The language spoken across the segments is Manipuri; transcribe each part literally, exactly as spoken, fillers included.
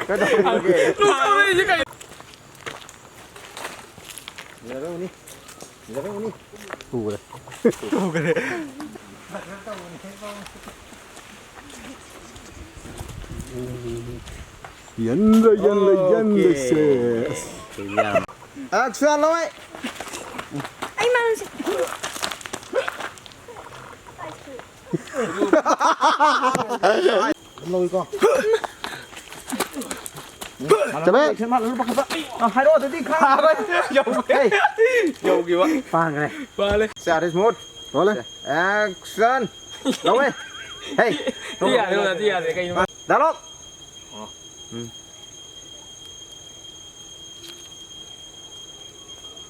ꯀꯩꯗꯧꯔꯒꯦ? ꯌꯥꯔꯝꯒꯅꯤ꯫ ꯌꯥꯔꯝꯒꯅꯤ꯫ ꯇꯨꯈ꯭ꯔꯦ꯫ ꯇꯨꯈ꯭ꯔꯦ꯫ ꯌꯦꯟꯗ, ꯌꯦꯟꯗ, ꯑꯣꯀꯦ꯫ ꯌꯦꯟꯗ ꯁꯦ꯫ ꯑꯁ꯫ ꯌꯥꯝ꯫ ꯑꯦꯛꯁꯟ ꯂꯧꯋꯦ꯫ ꯑꯩ ꯃꯥꯅꯁꯤ꯫ ꯑꯗꯨꯝ ꯂꯧꯏꯀꯣ꯫ ꯆꯠꯂꯦ꯫ ꯑꯦꯛꯁꯟ ꯃꯥ ꯂꯣꯏ ꯄꯥꯈꯠꯄ꯫ ꯑ, ꯍꯥꯏꯔꯛꯑꯣ ꯑꯗꯨꯗꯤ ꯈꯪꯉꯔꯣꯏ꯫ ꯌꯧꯈ꯭ꯔꯦ꯫ ꯍꯦ꯫ ꯌꯧꯈꯤꯕ꯫ ꯄꯥꯡꯈ꯭ꯔꯦ꯫ ꯄꯥꯜꯂꯦ꯫ ꯆꯥꯔꯦ ꯁ꯭ꯃꯨꯠ꯫ ꯄꯥꯜꯂꯦ꯫ ꯑꯦꯛꯁꯟ꯫ ꯂꯧꯋꯦ꯫ ꯍꯦ꯫ ꯁꯤ ꯌꯥꯗꯦ, ꯁꯤ ꯌꯥꯗꯦ, ꯀꯩꯅꯣ? ꯗꯥꯏꯂꯣꯛ꯫ ꯑꯣ꯫ ꯎꯝ꯫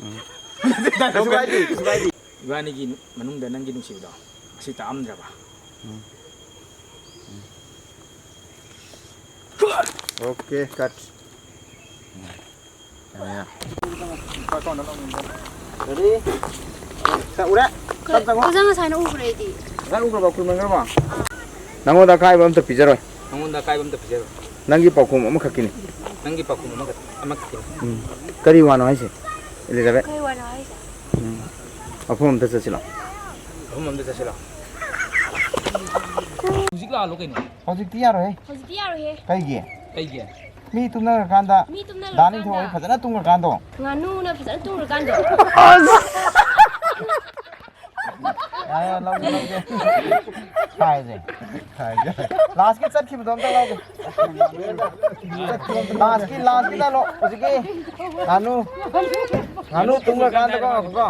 ꯎꯝ꯫ ꯀꯩꯁꯨ ꯀꯥꯏꯗꯦ, ꯀꯩꯁꯨ ꯀꯥꯏꯗꯦ꯫ ꯏꯕꯥꯅꯤꯒꯤ ꯃꯅꯨꯡꯗ ꯅꯪꯒꯤ ꯅꯨꯡꯁꯤꯕꯗꯣ ꯉꯁꯤ ꯇꯥꯛꯑꯝꯗ꯭ꯔꯕ? ꯎꯝ꯫ ꯎꯝ꯫ ꯑꯣꯀꯦ, ꯀꯠ꯫ ꯎꯝ꯫ ꯌꯥꯔꯦ, ꯌꯥꯔꯦ꯫ ꯔꯦꯗꯤ? ꯁꯦ, ꯎꯔꯦ? ꯇꯞ ꯆꯪꯉꯣ꯫ ꯑꯣꯖꯥ, ꯉꯁꯥꯏꯅ ꯎꯈ꯭ꯔꯦ ꯑꯩꯗꯤ꯫ ꯉꯁꯥꯏ ꯎꯈ꯭ꯔꯕ? ꯀꯨꯏꯃꯟꯈ꯭ꯔꯕ? ꯅꯪꯉꯣꯟꯗ ꯑꯀꯥꯏꯕ ꯑꯝꯇ ꯄꯤꯖꯔꯣꯏ꯫ ꯅꯪꯉꯣꯟꯗ ꯑꯀꯥꯏꯕ ꯑꯝꯇ ꯄꯤꯖꯔꯣꯏ꯫ ꯅꯪꯒꯤ ꯄꯥꯎꯈꯨꯝ ꯑꯃꯈꯛꯀꯤꯅꯤ꯫ ꯅꯪꯒꯤ ꯄꯥꯎꯈꯨꯝ ꯑꯃꯈꯛ-, ꯑꯃꯈꯛꯀꯤꯅꯤ꯫ ꯎꯝ꯫ ꯀꯔꯤ ꯋꯥꯅꯣ ꯍꯥꯏꯁꯦ, ꯑꯦꯂꯤꯖꯥꯕꯦꯠ? ꯀꯔꯤ ꯋꯥꯅꯣ ꯍꯥꯏꯁꯦ? ꯎꯝ꯫ ꯃꯐꯝ ꯑꯝꯇ ꯆꯠꯁꯤ ꯂꯥꯎ꯫ ꯃꯐꯝ ꯑꯝꯇ ꯆꯠꯁꯤ ꯂꯥꯎ꯫ ꯍꯧꯖꯤꯛ ꯂꯥꯛꯍꯜꯂꯣ ꯀꯩꯅꯣ꯫ ꯍꯧꯖꯤꯛꯇꯤ ꯌꯥꯔꯣꯏꯍꯦ꯫ ꯍꯧꯖꯤꯛꯇꯤ ꯌꯥꯔꯣꯏꯍꯦ꯫ ꯀꯩꯒꯤ? ꯀꯩꯒꯤ? ꯃꯤ ꯇꯨꯝꯅꯔꯀꯥꯟꯗ, ꯃꯤ ꯇꯨꯝꯅꯔꯀꯥꯟꯗ꯫ ꯗꯥ ꯅꯤꯡꯊꯧ ꯍꯣꯏ ꯐꯖꯅ ꯇꯨꯝꯈ꯭ꯔꯀꯥꯟꯗꯣ꯫ ꯉꯥꯅꯨꯅ ꯐꯖꯅ ꯇꯨꯝꯈ꯭ꯔꯀꯥꯟꯗꯣ꯫ ꯌꯥꯔꯦ, ꯌꯥꯔꯦ, ꯂꯧꯒꯦ, ꯂꯧꯒꯦ꯫ ꯈꯥꯏꯁꯦ꯫ ꯈꯥꯏꯁꯦ꯫ ꯂꯥꯁꯀꯤ ꯆꯠꯈꯤꯕꯗꯣ ꯑꯝꯇ ꯂꯧꯒꯦ꯫ ꯂꯥꯁꯀꯤ, ꯂꯥꯁꯀꯤ ꯗꯥꯏꯂꯣꯛ ꯍꯧꯖꯤꯛꯀꯤ ꯉꯥꯅꯨ, ꯉꯥꯅꯨ ꯇꯨꯝꯈ꯭ꯔꯀꯥꯟꯗꯀꯣ, ꯉꯥꯏꯈꯣꯀꯣ꯫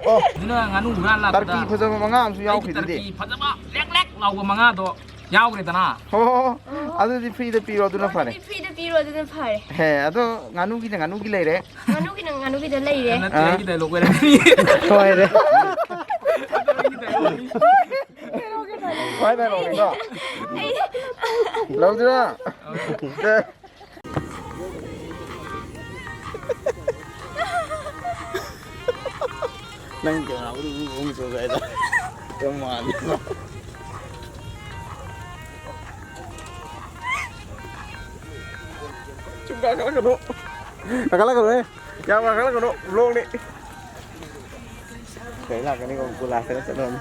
ꯑꯣ, ꯑꯗꯨꯅ ꯉꯥꯅꯨ ꯍꯨꯔꯥꯟ ꯂꯥꯛꯄꯗ ꯇꯔꯀꯤ ꯐꯖꯕ ꯃꯉꯥ ꯑꯃꯁꯨ ꯑꯩꯒꯤ ꯌꯥꯎꯈꯤꯗꯨꯗꯤ꯫ ꯇꯔꯀꯤ ꯐꯖꯕ ꯂꯦꯛ ꯂꯦꯛ ꯂꯥꯎꯕ ꯃꯉꯥꯗꯣ ꯌꯥꯎꯈ꯭ꯔꯦꯗꯅ꯫ ꯑꯣ, ꯑꯗꯨꯗꯤ ꯐ꯭ꯔꯤꯗ ꯄꯤꯔꯣ, ꯑꯗꯨꯅ ꯐꯔꯦ꯫ ꯑꯗꯨꯗꯤ ꯐ꯭ꯔꯤꯗ ꯄꯤꯔꯣ, ꯑꯗꯨꯅ ꯐꯔꯦ꯫ ꯍꯦ, ꯑꯗꯣ ꯉꯥꯅꯨꯒꯤꯅ ꯉꯥꯅꯨꯒꯤ ꯂꯩꯔꯦ꯫ ꯉꯥꯅꯨꯒꯤꯅ ꯉꯥꯅꯨꯒꯤꯗ ꯂꯩꯔꯦ꯫ ꯅꯠꯇꯦ, ꯑꯥ꯫ ꯑꯩꯒꯤ ꯗꯥꯏꯂꯣꯛ ꯑꯣꯏꯔꯝꯒꯅꯤ꯫ ꯁꯣꯏꯔꯦ꯫ ꯑꯗꯣ ꯑꯩꯒꯤ ꯗꯥꯏꯂꯣꯛꯅꯤ꯫ ꯈ꯭ꯋꯥꯏ ꯗꯥꯏꯂꯣꯛꯅꯤꯀꯣ꯫ ꯑꯩ ꯂꯧꯗ꯭ꯔꯥ? ꯑꯦ꯫ ꯅꯪ ꯀꯦꯃꯦꯔꯥꯕꯨꯗꯤ ꯎ ꯎ ꯆꯣꯏ ꯍꯥꯏꯗꯣ꯫ ꯌꯥꯝ ꯃꯥꯜꯂꯦ꯫ ꯁꯨꯝ ꯀꯥꯈꯠꯂꯛꯀꯅꯨ꯫ ꯀꯥꯈꯠꯂꯛꯀꯅꯨꯍꯦ꯫ ꯌꯥꯝ ꯀꯥꯈꯠꯂꯛꯀꯅꯨ꯫ ꯕ꯭ꯂꯣꯛꯅꯤ꯫ ꯀꯩ ꯂꯥꯛꯀꯅꯤ ꯀꯣ ꯀꯣꯂꯥꯁꯇꯒ ꯆꯠꯂꯨꯔꯅꯤ꯫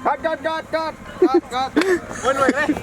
ꯀꯠ, ꯀꯠ, ꯀꯠ, ꯀꯠ, ꯀꯠ, ꯀꯠ꯫ ꯍꯣꯏ, ꯂꯣꯏꯈ꯭ꯔꯦ꯫